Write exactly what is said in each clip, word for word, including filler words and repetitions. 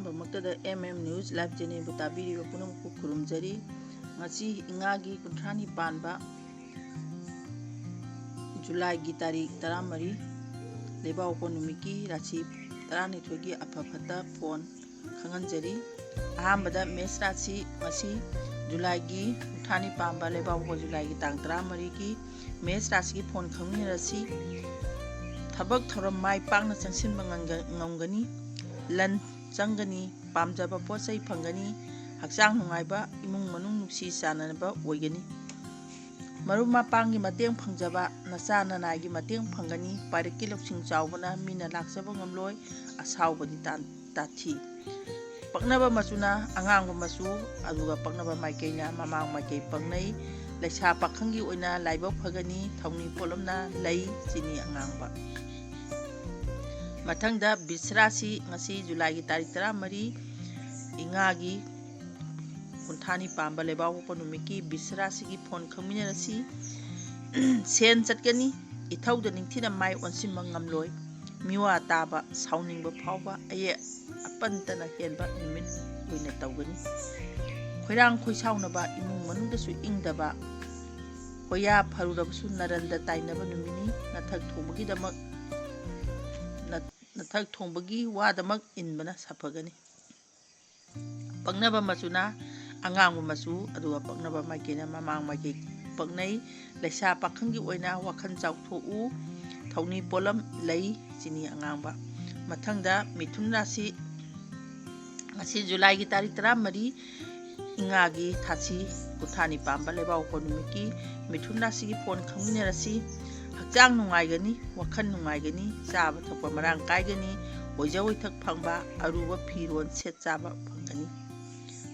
ꯑꯍꯥꯟꯕꯃꯛꯇꯗ M M News Live Channelꯕꯨ ꯇꯥꯕꯤꯔꯤꯕ ꯄꯨꯝꯅꯃꯛꯄꯨ ꯈꯨꯔꯨꯝꯖꯔꯤ꯫ ꯉꯁꯤ ꯏꯉꯥꯒꯤ ꯀꯨꯟꯊ꯭ꯔꯥꯅꯤ ꯄꯥꯟꯕ ꯖꯨꯂꯥꯏꯒꯤ ꯇꯥꯔꯤꯛ ꯇꯔꯥꯃꯔꯤ, ꯂꯩꯕꯥꯛꯄꯣꯛꯄ ꯅꯨꯃꯤꯠꯀꯤ ꯔꯥꯁꯤ ꯇꯔꯥꯅꯤꯊꯣꯏꯒꯤ ꯑꯐ ꯐꯠꯇ ꯐꯣꯟ ꯈꯪꯍꯟꯖꯔꯤ꯫ ꯑꯍꯥꯟꯕꯗ ꯃꯦꯁ ꯔꯥꯁꯤ, ꯉꯁꯤ ꯖꯨꯂꯥꯏꯒꯤ ꯀꯨꯟꯊ꯭ꯔꯥꯅꯤ ꯄꯥꯟꯕ, ꯂꯩꯕꯥꯛꯄꯣꯛꯄ ꯖꯨꯂꯥꯏꯒꯤ ꯇꯥꯡ ꯇꯔꯥꯃꯔꯤꯒꯤ ꯃꯦꯁ ꯔꯥꯁꯤꯒꯤ ꯐꯣꯟ ꯈꯪꯃꯤꯟꯅꯔꯁꯤ꯫ ꯊꯕꯛ ꯊꯧꯔꯝ ꯃꯥꯏ ꯄꯥꯛꯅ ꯆꯪꯁꯤꯟꯕ ꯉꯝꯒ-, ꯉꯝꯒꯅꯤ꯫ ꯂꯟ ꯆꯪꯒꯅꯤ꯫ ꯄꯥꯝꯖꯕ ꯄꯣꯠ ꯆꯩ ꯐꯪꯒꯅꯤ꯫ ꯍꯛꯆꯥꯡ ꯅꯨꯡꯉꯥꯏꯕ, ꯏꯃꯨꯡ ꯃꯅꯨꯡ ꯅꯨꯡꯁꯤ ꯆꯥꯟꯅꯕ ꯑꯣꯏꯒꯅꯤ꯫ ꯃꯔꯨꯞ ꯃꯄꯥꯡꯒꯤ ꯃꯇꯦꯡ ꯐꯪꯖꯕ, ꯅꯆꯥ ꯅꯅꯥꯏꯒꯤ ꯃꯇꯦꯡ ꯐꯪꯒꯅꯤ꯫ ꯄꯥꯏꯔꯛꯀꯤ ꯂꯧꯁꯤꯡ ꯆꯥꯎꯕꯅ ꯃꯤꯅ ꯂꯥꯛꯆꯕ ꯉꯝꯂꯣꯏ꯫ ꯑꯁꯥꯎꯕꯗꯤ ꯇꯥꯟ-, ꯇꯥꯊꯤ꯫ ꯄꯛꯅꯕ ꯃꯆꯨꯅ ꯑꯉꯥꯡꯕ ꯃꯆꯨ, ꯑꯗꯨꯒ ꯄꯛꯅꯕ ꯃꯥꯏꯀꯩꯅ ꯃꯃꯥꯡ ꯃꯥꯏꯀꯩ ꯄꯛꯅꯩ꯫ ꯂꯩꯁꯥ ꯄꯥꯈꯪꯒꯤ ꯑꯣꯏꯅ ꯂꯥꯏꯕꯛ ꯐꯒꯅꯤ꯫ ꯊꯧꯅꯤ ꯄꯣꯠꯂꯝꯅ ꯂꯩ, ꯆꯤꯅꯤ ꯑꯉꯥꯡꯕ꯫ ꯃꯊꯪꯗ ꯕꯤꯁ ꯔꯥꯁꯤ, ꯉꯁꯤ ꯖꯨꯂꯥꯏꯒꯤ ꯇꯥꯔꯤꯛ ꯇꯔꯥꯃꯔꯤ, ꯏꯉꯥꯒꯤ ꯀꯨꯟꯊ꯭ꯔꯥꯅꯤ ꯄꯥꯟꯕ ꯂꯩꯕꯥꯛꯄꯣꯛꯄ ꯅꯨꯃꯤꯠꯀꯤ ꯕꯤꯁ ꯔꯥꯁꯤꯒꯤ ꯐꯣꯟ ꯈꯪꯃꯤꯟꯅꯔꯁꯤ꯫ ꯁꯦꯟ ꯆꯠꯀꯅꯤ꯫ ꯏꯊꯧꯗ ꯅꯤꯡꯊꯤꯅ ꯃꯥꯏ ꯑꯣꯟꯁꯤꯟꯕ ꯉꯝꯂꯣꯏ꯫ ꯃꯤꯋꯥ ꯇꯥꯕ, ꯁꯥꯎꯅꯤꯡꯕ ꯐꯥꯎꯕ, ꯑꯌꯦꯛ ꯑꯄꯟꯇꯅ ꯍꯦꯟꯕ ꯅꯨꯃꯤꯠ ꯑꯣꯏꯅ ꯇꯧꯒꯅꯤ꯫ ꯈꯣꯏꯔꯥꯡ ꯈꯣꯏꯁꯥꯎꯅꯕ, ꯏꯃꯨꯡ ꯃꯅꯨꯡꯗꯁꯨ ꯏꯪꯗꯕ, ꯍꯣꯌꯥ ꯐꯔꯨꯔꯕꯁꯨ ꯅꯔꯟꯗ ꯇꯥꯏꯅꯕ ꯅꯨꯃꯤꯠꯅꯤ꯫ ꯅꯊꯛ ꯊꯣꯡꯕꯒꯤꯗꯃꯛ, ꯅ-, ꯅꯊꯛ ꯊꯣꯡꯕꯒꯤ ꯋꯥꯗꯃꯛ ꯏꯟꯕꯅ ꯁꯥꯐꯒꯅꯤ꯫ ꯄꯛꯅꯕ ꯃꯆꯨꯅ ꯑꯉꯥꯡꯕ ꯃꯆꯨ, ꯑꯗꯨꯒ ꯄꯛꯅꯕ ꯃꯥꯏꯀꯩꯅ ꯃꯃꯥꯡ ꯃꯥꯏꯀꯩ ꯄꯛꯅꯩ꯫ ꯂꯩꯁꯥ ꯄꯥꯈꯪꯒꯤ ꯑꯣꯏꯅ ꯋꯥꯈꯜ ꯆꯥꯎꯊꯣꯛꯎ꯫ ꯊꯧꯅꯤ ꯄꯣꯠꯂꯝ ꯂꯩ, ꯆꯤꯅꯤ ꯑꯉꯥꯡꯕ꯫ ꯃꯊꯪꯗ ꯃꯤꯊꯨꯟ ꯔꯥꯁꯤ, ꯉꯁꯤ ꯖꯨꯂꯥꯏꯒꯤ ꯇꯥꯔꯤꯛ ꯇꯔꯥꯃꯔꯤ, ꯏꯉꯥꯒꯤ ꯊꯥꯁꯤ ꯀꯨꯟꯊ꯭ꯔꯥꯅꯤ ꯄꯥꯟꯕ ꯂꯩꯕꯥꯛꯄꯣꯛꯄ ꯅꯨꯃꯤꯠꯀꯤ ꯃꯤꯊꯨꯟ ꯔꯥꯁꯤꯒꯤ ꯐꯣꯟ ꯈꯪꯃꯤꯟꯅꯔꯁꯤ꯫ ꯍꯛꯆꯥꯡ ꯅꯨꯡꯉꯥꯏꯒꯅꯤ, ꯋꯥꯈꯜ ꯅꯨꯡꯉꯥꯏꯒꯅꯤ, ꯆꯥꯕ ꯊꯛꯄ ꯃꯔꯥꯡ ꯀꯥꯏꯒꯅꯤ, ꯑꯣꯏꯖ ꯑꯣꯏꯊꯛ ꯐꯪꯕ, ꯑꯔꯨꯕ ꯐꯤꯔꯣꯜ ꯁꯦꯠ ꯆꯥꯕ ꯐꯪꯒꯅꯤ꯫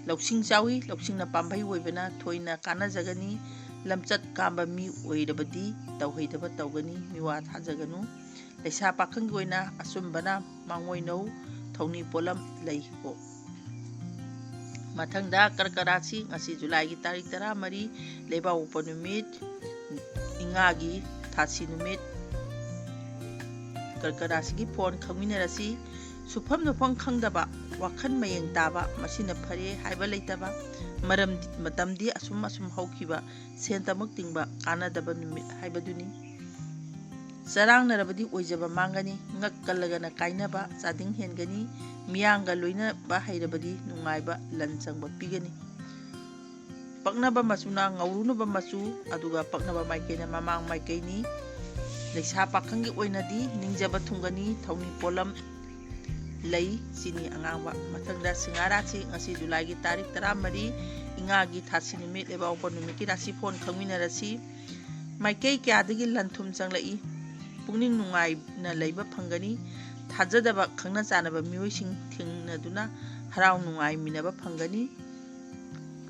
ꯂꯧꯁꯤꯡ ꯆꯥꯎꯏ, ꯂꯧꯁꯤꯡꯅ ꯄꯥꯝꯕꯩ ꯑꯣꯏꯕꯅ ꯊꯣꯏꯅ ꯀꯥꯟꯅꯖꯒꯅꯤ꯫ ꯂꯝꯆꯠ ꯀꯥꯝꯕ ꯃꯤ ꯑꯣꯏꯔꯕꯗꯤ ꯇꯧꯍꯩꯗꯕ ꯇꯧꯒꯅꯤ, ꯃꯤꯋꯥ ꯊꯥꯖꯒꯅꯨ꯫ ꯂꯩꯁꯥ ꯄꯥꯈꯪꯒꯤ ꯑꯣꯏꯅ ꯑꯆꯨꯝꯕꯅ ꯃꯥꯡꯑꯣꯏꯅꯧ, ꯊꯧꯅꯤ ꯄꯣꯠꯂꯝ ꯂꯩꯀꯣ꯫ ꯃꯊꯪꯗ ꯀꯔꯀ ꯔꯥꯁꯤ, ꯉꯁꯤ ꯖꯨꯂꯥꯏꯒꯤ ꯇꯥꯔꯤꯛ ꯇꯔꯥꯃꯔꯤ, ꯂꯩꯕꯥꯛꯄꯣꯛꯄ ꯅꯨꯃꯤꯠ, ꯏꯉꯥꯒꯤ ꯊꯥꯁꯤ ꯅꯨꯃꯤꯠ꯫ ꯀꯔꯀ ꯔꯥꯁꯤꯒꯤ ꯐꯣꯟ ꯈꯪꯃꯤꯟꯅꯔꯁꯤ꯫ ꯁꯨꯐꯝ ꯅꯣꯐꯝ ꯈꯪꯗꯕ, ꯋꯥꯈꯜ ꯃꯌꯦꯡ ꯇꯥꯕ, ꯃꯁꯤꯅ ꯐꯔꯦ ꯍꯥꯏꯕ ꯂꯩꯇꯕ, ꯃꯔꯝꯗꯤ ꯃꯇꯝꯗꯤ ꯑꯁꯨꯝ ꯑꯁꯨꯝ ꯍꯧꯈꯤꯕ, ꯁꯦꯟꯇꯃꯛ ꯇꯤꯡꯕ ꯀꯥꯟꯅꯗꯕ ꯅꯨꯃꯤꯠ ꯍꯥꯏꯕꯗꯨꯅꯤ꯫ ꯆꯔꯥꯡꯅꯔꯕꯗꯤ ꯑꯣꯏꯖꯕ ꯃꯥꯡꯒꯅꯤ, ꯉꯛ ꯀꯜꯂꯒꯅ ꯀꯥꯏꯅꯕ ꯆꯥꯗꯤꯡ ꯍꯦꯟꯒꯅꯤ, ꯃꯤꯌꯥꯝꯒ ꯂꯣꯏꯅꯕ ꯍꯩꯔꯕꯗꯤ ꯅꯨꯡꯉꯥꯏꯕ ꯂꯟ ꯆꯪꯕ ꯄꯤꯒꯅꯤ꯫ ꯄꯛꯅꯕ ꯃꯆꯨꯅ ꯉꯧꯔꯨꯅꯕ ꯃꯆꯨ, ꯑꯗꯨꯒ ꯄꯛꯅꯕ ꯃꯥꯏꯀꯩꯅ ꯃꯃꯥꯡ ꯃꯥꯏꯀꯩꯅꯤ꯫ ꯂꯩꯁꯥ ꯄꯥꯈꯪꯒꯤ ꯑꯣꯏꯅꯗꯤ ꯅꯤꯡꯖꯕ ꯊꯨꯡꯒꯅꯤ, ꯊꯧꯅꯤ ꯄꯣꯠꯂꯝ ꯂꯩ, ꯆꯤꯅꯤ ꯑꯉꯥꯡꯕ꯫ ꯃꯊꯪꯗ ꯁꯤꯡꯍꯥ ꯔꯥꯁꯤ, ꯉꯁꯤ ꯖꯨꯂꯥꯏꯒꯤ ꯇꯥꯔꯤꯛ ꯇꯔꯥꯃꯔꯤ, ꯏꯉꯥꯒꯤ ꯊꯥꯁꯤ ꯅꯨꯃꯤꯠ, ꯂꯩꯕꯥꯛꯄꯣꯛꯄ ꯅꯨꯃꯤꯠꯀꯤ ꯔꯥꯁꯤꯐꯣꯟ ꯈꯪꯃꯤꯟꯅꯔꯁꯤ꯫ ꯃꯥꯏꯀꯩ ꯀꯌꯥꯗꯒꯤ ꯂꯟ ꯊꯨꯝ ꯆꯪꯂꯛꯏ꯫ ꯄꯨꯛꯅꯤꯡ ꯅꯨꯡꯉꯥꯏꯅ ꯂꯩꯕ ꯐꯪꯒꯅꯤ꯫ ꯊꯥꯖꯗꯕ ꯈꯪꯅ ꯆꯥꯟꯅꯕ ꯃꯤꯑꯣꯏꯁꯤꯡ ꯊꯦꯡꯅꯗꯨꯅ ꯍꯔꯥꯎ ꯅꯨꯡꯉꯥꯏꯃꯤꯟꯅꯕ ꯐꯪꯒꯅꯤ꯫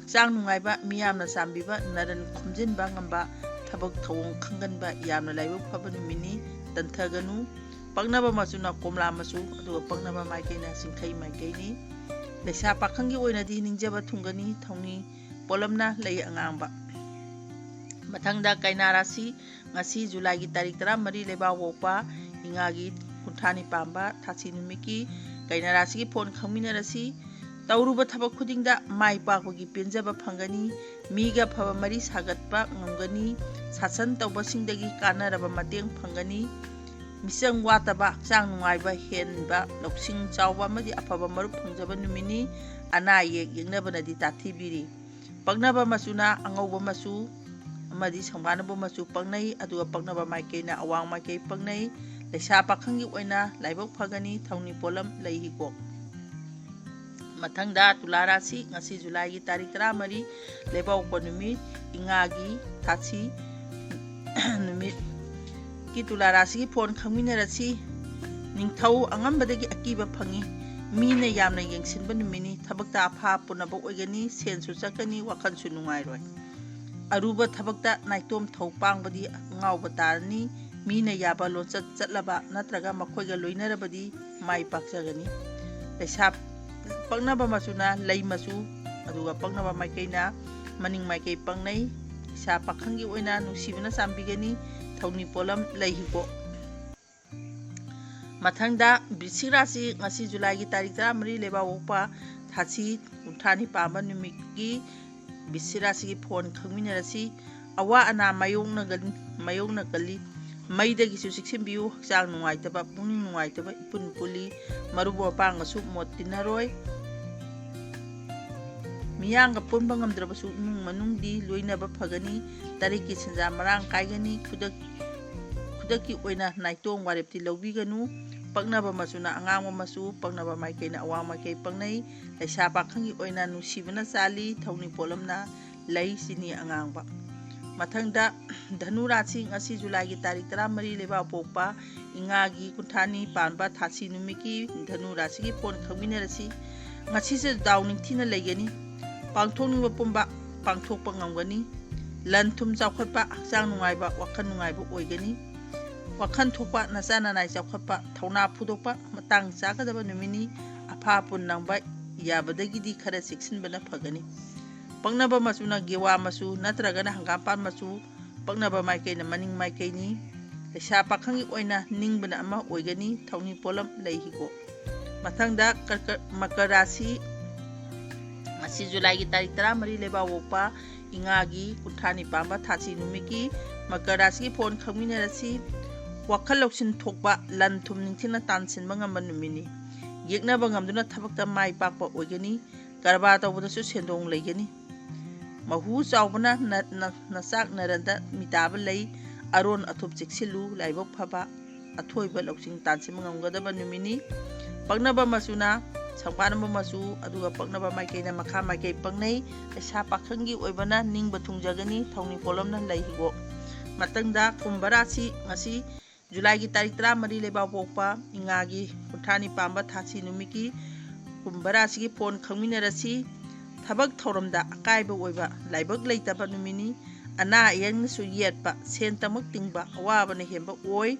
ꯍꯛꯆꯥꯡ ꯅꯨꯡꯉꯥꯏꯕ, ꯃꯤꯌꯥꯝꯅ ꯆꯥꯟꯕꯤꯕ, ꯅꯔꯟ ꯈꯣꯝꯖꯤꯟꯕ ꯉꯝꯕ, ꯊꯕꯛ ꯊꯧꯑꯣꯡ ꯈꯪꯒꯟꯕ, ꯌꯥꯝꯅ ꯂꯥꯏꯕꯛ ꯐꯕ ꯅꯨꯃꯤꯠꯅꯤ꯫ ꯇꯟꯊꯒꯅꯨ꯫ ꯄꯛꯅꯕ ꯃꯆꯨꯅ ꯀꯣꯝꯂꯥ ꯃꯆꯨ, ꯑꯗꯨꯒ ꯄꯛꯅꯕ ꯃꯥꯏꯀꯩꯅ ꯆꯤꯡꯈꯩ ꯃꯥꯏꯀꯩꯅꯤ꯫ ꯂꯩꯁꯥ ꯄꯥꯈꯪꯒꯤ ꯑꯣꯏꯅꯗꯤ ꯅꯤꯡꯖꯕ ꯊꯨꯡꯒꯅꯤ, ꯊꯧꯅꯤ ꯄꯣꯠꯂꯝꯅ ꯂꯩ ꯑꯉꯥꯡꯕ꯫ ꯃꯊꯪꯗ ꯀꯩꯅꯥ ꯔꯥꯁꯤ, ꯉꯁꯤ ꯖꯨꯂꯥꯏꯒꯤ ꯇꯥꯔꯤꯛ ꯇꯔꯥꯃꯔꯤ, ꯂꯩꯕꯥꯛꯄꯣꯛꯄ, ꯏꯉꯥꯒꯤ ꯀꯨꯟꯊ꯭ꯔꯥꯅꯤ ꯄꯥꯟꯕ ꯊꯥꯁꯤ ꯅꯨꯃꯤꯠꯀꯤ ꯀꯩꯅꯥ ꯔꯥꯁꯤꯒꯤ ꯐꯣꯟ ꯈꯪꯃꯤꯟꯅꯔꯁꯤ꯫ ꯇꯧꯔꯨꯕ ꯊꯕꯛ ꯈꯨꯗꯤꯡꯗ ꯃꯥꯏ ꯄꯥꯛꯄꯒꯤ ꯄꯦꯟꯖꯕ ꯐꯪꯒꯅꯤ꯫ ꯃꯤꯒ ꯐꯕ ꯃꯔꯤ ꯁꯥꯒꯠꯄ ꯉꯝꯒꯅꯤ꯫ ꯁꯥꯁꯟ ꯇꯧꯕꯁꯤꯡꯗꯒꯤ ꯀꯥꯟꯅꯔꯕ ꯃꯇꯦꯡ ꯐꯪꯒꯅꯤ꯫ ꯃꯤꯆꯪ ꯋꯥꯠꯇꯕ, ꯍꯛꯆꯥꯡ ꯅꯨꯡꯉꯥꯏꯕ ꯍꯦꯟꯕ, ꯂꯧꯁꯤꯡ ꯆꯥꯎꯕ ꯑꯃꯗꯤ ꯑꯐꯕ ꯃꯔꯨꯞ ꯐꯪꯖꯕ ꯅꯨꯃꯤꯠꯅꯤ꯫ ꯑꯅꯥ ꯑꯌꯦꯛ ꯌꯦꯡꯅꯕꯅꯗꯤ ꯇꯥꯊꯤꯕꯤꯔꯤ꯫ ꯄꯛꯅꯕ ꯃꯆꯨꯅ ꯑꯉꯧꯕ ꯃꯆꯨ ꯑꯃꯗꯤ ꯁꯪꯕꯥꯅꯕ ꯃꯆꯨ ꯄꯛꯅꯩ, ꯑꯗꯨꯒ ꯄꯛꯅꯕ ꯃꯥꯏꯀꯩꯅ ꯑꯋꯥꯡ ꯃꯥꯏꯀꯩ ꯄꯛꯅꯩ꯫ ꯂꯩꯁꯥ ꯄꯥꯈꯪꯒꯤ ꯑꯣꯏꯅ ꯂꯥꯏꯕꯛ ꯐꯒꯅꯤ, ꯊꯧꯅꯤ ꯄꯣꯠꯂꯝ ꯂꯩ ꯍꯤꯒꯣꯛ꯫ ꯃꯊꯪꯗ ꯇꯨꯂꯥ ꯔꯥꯁꯤ, ꯉꯁꯤ ꯖꯨꯂꯥꯏꯒꯤ ꯇꯥꯔꯤꯛ ꯇꯔꯥꯃꯔꯤ, ꯂꯩꯕꯥꯛꯄꯣꯛꯄ ꯅꯨꯃꯤꯠ, ꯏꯉꯥꯒꯤ ꯊꯥꯁꯤ ꯅꯨꯃꯤꯠꯀꯤ ꯇꯨꯂꯥ ꯔꯥꯁꯤꯒꯤ ꯐꯣꯟ ꯈꯪꯃꯤꯟꯅꯔꯁꯤ꯫ ꯅꯤꯡꯊꯧ ꯑꯉꯝꯕꯗꯒꯤ ꯑꯀꯤꯕ ꯐꯪꯉꯤ꯫ ꯃꯤꯅ ꯌꯥꯝꯅ ꯌꯦꯡꯁꯤꯟꯕ ꯅꯨꯃꯤꯠꯅꯤ꯫ ꯊꯕꯛꯇ ꯑꯐꯥ ꯄꯨꯅꯕ ꯑꯣꯏꯒꯅꯤ꯫ ꯁꯦꯟꯁꯨ ꯆꯠꯀꯅꯤ, ꯋꯥꯈꯜꯁꯨ ꯅꯨꯡꯉꯥꯏꯔꯣꯏ꯫ ꯑꯔꯨꯕ ꯊꯕꯛꯇ ꯅꯥꯏꯇꯣꯝ ꯊꯧ ꯄꯥꯡꯕꯗꯤ ꯉꯥꯎꯕ ꯇꯥꯔꯅꯤ꯫ ꯃꯤꯅ ꯌꯥꯕ ꯂꯣꯟꯆꯠ ꯆꯠꯂꯕ ꯅꯠꯇ꯭ꯔꯒ ꯃꯈꯣꯏꯒ ꯂꯣꯏꯅꯔꯕꯗꯤ ꯃꯥꯏ ꯄꯥꯛꯆꯒꯅꯤ꯫ ꯂꯩꯁꯥ ꯄꯛꯅꯕ ꯃꯆꯨꯅ ꯂꯩ ꯃꯆꯨ, ꯑꯗꯨꯒ ꯄꯛꯅꯕ ꯃꯥꯏꯀꯩꯅ ꯃꯅꯤꯡ ꯃꯥꯏꯀꯩ ꯄꯛꯅꯩ꯫ ꯂꯩꯁꯥ ꯄꯥꯈꯪꯒꯤ ꯑꯣꯏꯅ ꯅꯨꯡꯁꯤꯕꯅ ꯆꯥꯟꯕꯤꯒꯅꯤ꯫ ꯊꯧꯅꯤ ꯄꯣꯠꯂꯝ ꯂꯩ ꯍꯤꯒꯣꯛ꯫ ꯃꯊꯪꯗ ꯕꯤꯁꯤꯛ ꯔꯥꯁꯤ, ꯉꯁꯤ ꯖꯨꯂꯥꯏꯒꯤ ꯇꯥꯔꯤꯛ ꯇꯔꯥꯃꯔꯤ ꯂꯩꯕꯥꯛꯄꯣꯛꯄ, ꯊꯥꯁꯤ ꯀꯨꯟꯊ꯭ꯔꯥꯅꯤ ꯄꯥꯟꯕ ꯅꯨꯃꯤꯠꯀꯤ ꯕꯤꯁꯤꯛ ꯔꯥꯁꯤꯒꯤ ꯐꯣꯟ ꯈꯪꯃꯤꯟꯅꯔꯁꯤ꯫ ꯑꯋꯥ ꯑꯅꯥ ꯃꯥꯌꯣꯛꯅꯒ-, ꯃꯥꯌꯣꯛꯅꯒꯜꯂꯤ꯫ ꯃꯩꯗꯒꯤꯁꯨ ꯆꯦꯛꯁꯤꯟꯕꯤꯌꯨ꯫ ꯍꯛꯆꯥꯡ ꯅꯨꯡꯉꯥꯏꯇꯕ, ꯄꯨꯛꯅꯤꯡ ꯅꯨꯡꯉꯥꯏꯇꯕ ꯏꯄꯨꯟ ꯄꯨꯜꯂꯤ꯫ ꯃꯔꯨꯞ ꯃꯄꯥꯡꯒꯁꯨ ꯃꯣꯠ ꯇꯤꯟꯅꯔꯣꯏ꯫ ꯃꯤꯌꯥꯝꯒ ꯄꯨꯟꯕ ꯉꯝꯗ꯭ꯔꯕꯁꯨ ꯏꯃꯨꯡ ꯃꯅꯨꯡꯗꯤ ꯂꯣꯏꯅꯕ ꯐꯒꯅꯤ꯫ ꯇꯔꯦꯠꯀꯤ ꯁꯦꯟꯖꯥ ꯃꯔꯥꯡ ꯀꯥꯏꯒꯅꯤ꯫ ꯈꯨꯗꯛ-, ꯈꯨꯗꯛꯀꯤ ꯑꯣꯏꯅ ꯅꯥꯏꯇꯣꯝ ꯋꯥꯔꯦꯞꯇꯤ ꯂꯧꯕꯤꯒꯅꯨ꯫ ꯄꯛꯅꯕ ꯃꯆꯨꯅ ꯑꯉꯥꯡꯕ ꯃꯆꯨ, ꯄꯛꯅꯕ ꯃꯥꯏꯀꯩꯅ ꯑꯋꯥꯡ ꯃꯥꯏꯀꯩ ꯄꯛꯅꯩ꯫ ꯂꯩꯁꯥ ꯄꯥꯈꯪꯒꯤ ꯑꯣꯏꯅ ꯅꯨꯡꯁꯤꯕꯅ ꯆꯥꯜꯂꯤ꯫ ꯊꯧꯅꯤ ꯄꯣꯠꯂꯝꯅ ꯂꯩ, ꯆꯤꯅꯤ ꯑꯉꯥꯡꯕ꯫ ꯃꯊꯪꯗ ꯙꯅꯨ ꯔꯥꯁꯤ, ꯉꯁꯤ ꯖꯨꯂꯥꯏꯒꯤ ꯇꯥꯔꯤꯛ ꯇꯔꯥꯃꯔꯤ ꯂꯩꯕꯥꯛꯄꯣꯛꯄ, ꯏꯉꯥꯒꯤ ꯀꯨꯟꯊ꯭ꯔꯥꯅꯤ ꯄꯥꯟꯕ ꯊꯥꯁꯤ ꯅꯨꯃꯤꯠꯀꯤ ꯙꯅꯨ ꯔꯥꯁꯤꯒꯤ ꯐꯣꯟ ꯈꯪꯃꯤꯟꯅꯔꯁꯤ꯫ ꯉꯁꯤꯁꯦ ꯗꯥꯎ ꯅꯤꯡꯊꯤꯅ ꯂꯩꯒꯅꯤ꯫ ꯄꯥꯡꯊꯣꯛꯅꯤꯡꯕ ꯄꯨꯝꯕ ꯄꯥꯡꯊꯣꯛꯄ ꯉꯝꯒꯅꯤ꯫ ꯂꯟ ꯊꯨꯝ ꯆꯥꯎꯈꯠꯄ, ꯍꯛꯆꯥꯡ ꯅꯨꯡꯉꯥꯏꯕ, ꯋꯥꯈꯜ ꯅꯨꯡꯉꯥꯏꯕ ꯑꯣꯏꯒꯅꯤ꯫ ꯋꯥꯈꯜ ꯊꯣꯛꯄ, ꯅꯆꯥ ꯅꯅꯥꯏ ꯆꯥꯎꯈꯠꯄ, ꯊꯧꯅꯥ ꯐꯨꯗꯣꯛꯄ, ꯃꯇꯥꯡ ꯆꯥꯒꯗꯕ ꯅꯨꯃꯤꯠꯅꯤ꯫ ꯑꯐꯥ ꯑꯄꯨꯟ ꯅꯪꯕ ꯌꯥꯕꯗꯒꯤꯗꯤ ꯈꯔ ꯆꯦꯛꯁꯤꯟꯕꯅ ꯐꯒꯅꯤ꯫ ꯄꯛꯅꯕ ꯃꯆꯨꯅ ꯒꯦꯋꯥ ꯃꯆꯨ ꯅꯠꯇ꯭ꯔꯒꯅ ꯍꯪꯒꯥꯝꯄꯥꯟ ꯃꯆꯨ, ꯄꯛꯅꯕ ꯃꯥꯏꯀꯩꯅ ꯃꯅꯤꯡ ꯃꯥꯏꯀꯩꯅꯤ꯫ ꯂꯩꯁꯥ ꯄꯥꯈꯪꯒꯤ ꯑꯣꯏꯅ ꯅꯤꯡꯕꯅ ꯑꯃ ꯑꯣꯏꯒꯅꯤ꯫ ꯊꯧꯅꯤ ꯄꯣꯠꯂꯝ ꯂꯩ ꯍꯤꯒꯣꯛ꯫ ꯃꯊꯪꯗ ꯀꯔꯀ-, ꯃꯀꯔ ꯔꯥꯁꯤ, ꯉꯁꯤ ꯖꯨꯂꯥꯏꯒꯤ ꯇꯥꯔꯤꯛ ꯇꯔꯥꯃꯔꯤ ꯂꯩꯕꯥꯛꯄꯣꯛꯄ, ꯏꯉꯥꯒꯤ ꯀꯨꯟꯊ꯭ꯔꯥꯅꯤ ꯄꯥꯟꯕ ꯊꯥꯁꯤ ꯅꯨꯃꯤꯠꯀꯤ ꯃꯀꯔ ꯔꯥꯁꯤꯒꯤ ꯐꯣꯟ ꯈꯪꯃꯤꯟꯅꯔꯁꯤ꯫ ꯋꯥꯈꯜ ꯂꯧꯁꯤꯡ ꯊꯣꯛꯄ, ꯂꯟ ꯊꯨꯝ ꯅꯤꯡꯊꯤꯅ ꯇꯥꯟꯁꯤꯟꯕ ꯉꯝꯕ ꯅꯨꯃꯤꯠꯅꯤ꯫ ꯌꯦꯛꯅꯕ ꯉꯝꯗꯨꯅ ꯊꯕꯛꯇ ꯃꯥꯏ ꯄꯥꯛꯄ ꯑꯣꯏꯒꯅꯤ꯫ ꯀꯔꯕꯥꯔ ꯇꯧꯕꯗꯁꯨ ꯁꯦꯟꯗꯣꯡ ꯂꯩꯒꯅꯤ꯫ ꯃꯍꯨ ꯆꯥꯎꯕꯅ ꯅ-, ꯅ-, ꯅꯆꯥꯛ ꯅꯔꯟꯗ ꯃꯤꯇꯥꯕ ꯂꯩ꯫ ꯑꯔꯣꯟ ꯑꯊꯨꯞ ꯆꯦꯛꯁꯤꯜꯂꯨ꯫ ꯂꯥꯏꯕꯛ ꯐꯕ, ꯑꯊꯣꯏꯕ ꯂꯧꯁꯤꯡ ꯇꯥꯟꯁꯤꯟꯕ ꯉꯝꯒꯗꯕ ꯅꯨꯃꯤꯠꯅꯤ꯫ ꯄꯛꯅꯕ ꯃꯆꯨꯅ ꯁꯪꯕꯥꯟꯕ ꯃꯆꯨ, ꯑꯗꯨꯒ ꯄꯛꯅꯕ ꯃꯥꯏꯀꯩꯅ ꯃꯈꯥ ꯃꯥꯏꯀꯩ ꯄꯛꯅꯩ꯫ ꯂꯩꯁꯥ ꯄꯥꯈꯪꯒꯤ ꯑꯣꯏꯕꯅ ꯅꯤꯡꯕ ꯊꯨꯡꯖꯒꯅꯤ꯫ ꯊꯧꯅꯤ ꯄꯣꯠꯂꯝꯅ ꯂꯩ ꯍꯤꯒꯣꯛ꯫ ꯃꯊꯪꯗ ꯀꯨꯝꯚ ꯔꯥꯁꯤ, ꯉꯁꯤ ꯖꯨꯂꯥꯏꯒꯤ ꯇꯥꯔꯤꯛ ꯇꯔꯥꯃꯔꯤ ꯂꯩꯕꯥꯛꯄꯣꯛꯄ, ꯏꯉꯥꯒꯤ ꯀꯨꯟꯊ꯭ꯔꯥꯅꯤ ꯄꯥꯟꯕ ꯊꯥꯁꯤ ꯅꯨꯃꯤꯠꯀꯤ ꯀꯨꯝꯚ ꯔꯥꯁꯤꯒꯤ ꯐꯣꯟ ꯈꯪꯃꯤꯟꯅꯔꯁꯤ꯫ ꯊꯕꯛ ꯊꯧꯔꯝꯗ ꯑꯀꯥꯏꯕ ꯑꯣꯏꯕ ꯂꯥꯏꯕꯛ ꯂꯩꯇꯕ ꯅꯨꯃꯤꯠꯅꯤ꯫ ꯑꯅꯥ ꯑꯌꯦꯛꯅꯁꯨ ꯌꯦꯠꯄ, ꯁꯦꯟ ꯇꯃꯛ ꯇꯤꯡꯕ, ꯑꯋꯥꯕꯅ ꯍꯦꯟꯕ ꯑꯣꯏ꯫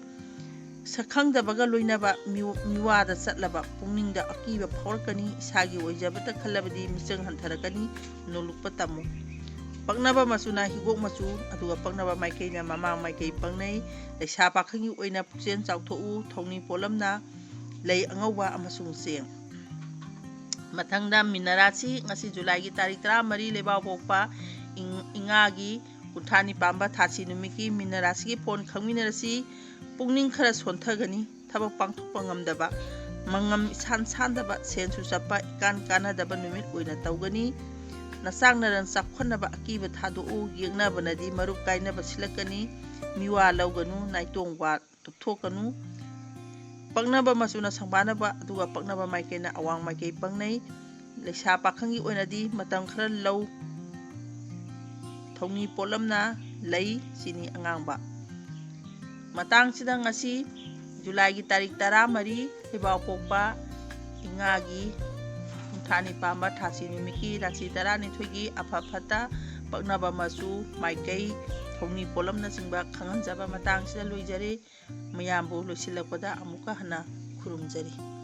ꯁꯛꯈꯪꯗꯕꯒ ꯂꯣꯏꯅꯕ ꯃꯤꯑꯣ-, ꯃꯤꯋꯥꯗ ꯆꯠꯂꯕ ꯄꯨꯛꯅꯤꯡꯗ ꯑꯀꯤꯕ ꯐꯥꯎꯔꯛꯀꯅꯤ꯫ ꯏꯁꯥꯒꯤ ꯑꯣꯏꯖꯕꯇ ꯈꯜꯂꯕꯗꯤ ꯃꯤꯆꯪ ꯍꯟꯊꯔꯛꯀꯅꯤ꯫ ꯅꯣꯂꯨꯛꯄ ꯇꯝꯃꯨ꯫ ꯄꯛꯅꯕ ꯃꯆꯨꯅ ꯍꯤꯒꯣꯛ ꯃꯆꯨ, ꯑꯗꯨꯒ ꯄꯛꯅꯕ ꯃꯥꯏꯀꯩꯅ ꯃꯃꯥꯡ ꯃꯥꯏꯀꯩ ꯄꯛꯅꯩ꯫ ꯂꯩꯁꯥ ꯄꯥꯈꯪꯒꯤ ꯑꯣꯏꯅ ꯄꯨꯛꯆꯦꯜ ꯆꯥꯎꯊꯣꯛꯎ, ꯊꯧꯅꯤ ꯄꯣꯠꯂꯝꯅ ꯂꯩ ꯑꯉꯧꯕ ꯑꯃꯁꯨꯡ ꯆꯦꯡ꯫ ꯃꯊꯪꯗ ꯃꯤꯅ ꯔꯥꯁꯤ, ꯉꯁꯤ ꯖꯨꯂꯥꯏꯒꯤ ꯇꯥꯔꯤꯛ ꯇꯔꯥꯃꯔꯤ, ꯂꯩꯕꯥꯛꯄꯣꯛꯄ, ꯏꯪ-, ꯏꯉꯥꯒꯤ ꯀꯨꯟꯊ꯭ꯔꯥꯅꯤ ꯄꯥꯟꯕ ꯊꯥꯁꯤ ꯅꯨꯃꯤꯠꯀꯤ ꯃꯤꯅ ꯔꯥꯁꯤꯒꯤ ꯐꯣꯟ ꯈꯪꯃꯤꯟꯅꯔꯁꯤ꯫ ꯄꯨꯛꯅꯤꯡ ꯈꯔ ꯁꯣꯟꯊꯒꯅꯤ꯫ ꯊꯕꯛ ꯄꯥꯡꯊꯣꯛꯄ ꯉꯝꯗꯕ, ꯃꯉꯝ ꯏꯁꯥꯟ ꯁꯥꯟꯗꯕ, ꯁꯦꯟꯁꯨ ꯆꯠꯄ ꯏꯀꯥꯟ ꯀꯥꯟꯅꯗꯕ ꯅꯨꯃꯤꯠ ꯑꯣꯏꯅ ꯇꯧꯒꯅꯤ꯫ ꯅꯆꯥꯛ ꯅꯔꯟ ꯆꯥꯎꯈꯠꯅꯕ ꯑꯀꯤꯕ ꯊꯥꯗꯣꯛꯎ꯫ ꯌꯦꯛꯅꯕꯅꯗꯤ ꯃꯔꯨꯞ ꯀꯥꯏꯅꯕ ꯁꯤꯜꯂꯛꯀꯅꯤ꯫ ꯃꯤꯋꯥ ꯂꯧꯒꯅꯨ, ꯅꯥꯏꯇꯣꯡ ꯋꯥ ꯇꯨꯞꯊꯣꯛꯀꯅꯨ꯫ ꯄꯛꯅꯕ ꯃꯆꯨꯅ ꯁꯪꯕꯥꯅꯕ, ꯑꯗꯨꯒ ꯄꯛꯅꯕ ꯃꯥꯏꯀꯩꯅ ꯑꯋꯥꯡ ꯃꯥꯏꯀꯩ ꯄꯛꯅꯩ꯫ ꯂꯩꯁꯥ ꯄꯥꯈꯪꯒꯤ ꯑꯣꯏꯅꯗꯤ ꯃꯇꯝ ꯈꯔ ꯂꯧ꯫ ꯊꯧꯅꯤ ꯄꯣꯠꯂꯝꯅ ꯂꯩ, ꯆꯤꯅꯤ ꯑꯉꯥꯡꯕ꯫ ꯃꯇꯥꯡꯁꯤꯗ ꯉꯁꯤ ꯖꯨꯂꯥꯏꯒꯤ ꯇꯥꯔꯤꯛ ꯇꯔꯥꯃꯔꯤ, ꯂꯩꯕꯥꯛꯄꯣꯛꯄ ꯏꯉꯥꯒꯤ ꯀꯨꯟꯊ꯭ꯔꯥꯅꯤ ꯄꯥꯟꯕ ꯊꯥꯁꯤ ꯅꯨꯃꯤꯠꯀꯤ ꯔꯥꯁꯤ ꯇꯔꯥꯅꯤꯊꯣꯏꯒꯤ ꯑꯐ ꯐꯠꯇ ꯄꯛꯅꯕ ꯃꯆꯨ, ꯃꯥꯏꯀꯩ, ꯊꯧꯅꯤ ꯄꯣꯠꯂꯝꯅꯆꯤꯡꯕ ꯈꯪꯍꯟꯖꯕ ꯃꯇꯥꯡꯁꯤꯗ ꯂꯣꯏꯖꯔꯦ꯫ ꯃꯌꯥꯝꯕꯨ ꯂꯣꯏꯁꯤꯜꯂꯛꯄꯗ ꯑꯃꯨꯛꯀ ꯍꯟꯅ ꯈꯨꯔꯨꯝꯖꯔꯤ꯫